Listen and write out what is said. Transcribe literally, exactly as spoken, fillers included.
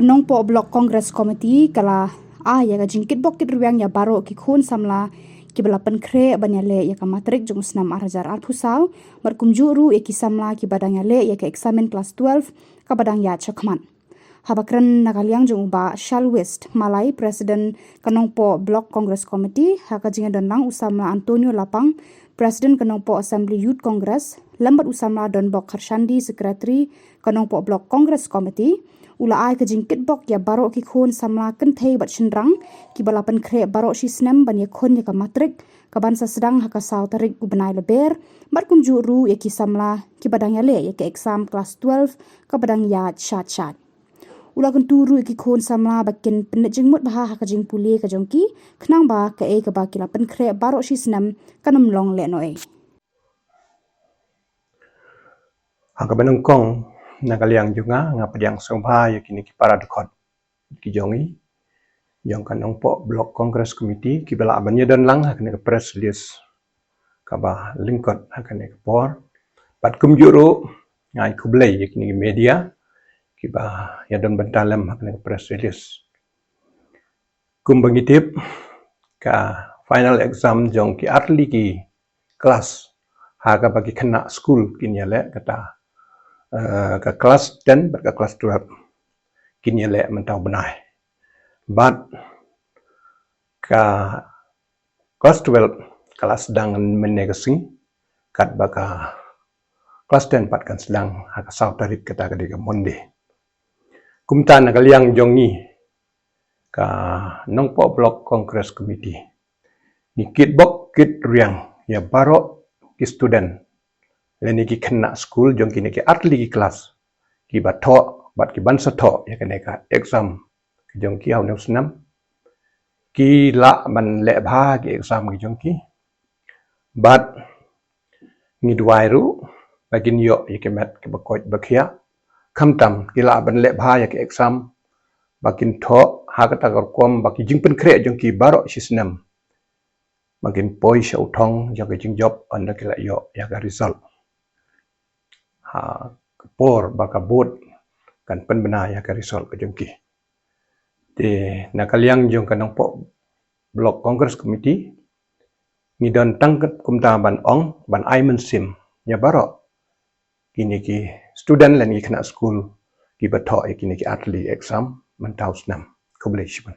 Nongpoh Block Congress Committee ka la ai ïa ka jingkitbok kitrwiang ïa baroh ki khun samla kiba la pynkhreh ban ïaleh ïa ka matrik jong u snem ar hajar arphew saw, bad kumjuh ruh ïa ki samla kiba dang ïaleh ïa ka eksamin klas twelve kaba dang ïaid shakhmat. Haba kren na ka liang jong u Bah Shalwist Malai, President ka Nongpoh Block Congress Committee ha ka jingïadonlang u samla Antonio Lapang, President ka Nongpoh Assembly Youth Congress, lem bad u samla Donbok Kharshandi, Secretary ka Nongpoh Block Congress Committee, u la ai ka jingkitbok ïa baroh ki khun samla kynthei bad shynrang kiba la pynkhreh baroh shi snem ban ïakhun ïa ka matrik kaban sa sdang ha ka saw tarik u bnai Lber, bad kumjuh ruh ïa ki samla kiba dang ïaleh ïa ka exam klas twelve kaba dang ïaid shad shad. U la kyntu ruh ïa ki khun samla ba kin pynleit jingmut bha ha ka jingpule ka jong ki, khnang ba kaei kaba ki la pynkhreh baroh shi snem kan ym long lehnohei. Ha kaba nyngkong, na ka liang jong nga, nga pdiang sngewbha ïa kine ki para dkhot ki jong ngi, jong ka Nongpoh Block Congress Committee, kiba la ban ïadonlang ha kane ka press release kaba lyngkot ha kane ka por. Bad kumjuh ruh, nga ai khublei ïa kine ki media kiba ïadon bynta lem ha kane ka press release. Kumba ngi tip, ka final exam jong ki artylli ki klas ha kaba ki khynnah skul kin ïaleh, kata, eh, ka klas ten bad ka klas twelve kin ïaleh mynta u bnai. Bad ka klas twelve ka la sdang mynne ka sngi, katba ka klas ten pat kan sdang ha ka saw tarik, kata ka dei ka Monday. Kumta na ka liang jong ngi, ka Nongpoh Block Congress Committee, ngi kitbok kitrwiang ïa baroh ki student lane ki khynnah skul jong kine ki artylli ki klas kiba thoh bad kiban sa thoh ïa kane ka exam ka jong ki ha une u snem. Ki lah ban leh bha ki exam ki jong ki. Bad ngi duwai ruh ba kin ïoh ïa ki met kiba koit ba khiah, khamtam ki lah ban leh bha ïa ki exam ba kin thoh ha kata ka rukom ba ki jingpynkhreh jong ki baroh shi snem ba kin poi sha u thong jong ka jingjop ynda ki la ïoh ïa ka result, ha ka por ba ka board kan pynbna ïa ka result ka jong ki. Te na ka liang jong ka Nongpoh Block Congress Committee, ngi don tang kumta ban ong, ban ai mynsiem ïa baroh kine ki student lane ki khynnah skul kiba thoh ïa kine ki artylli exam mynta u snem. Khublei shibun.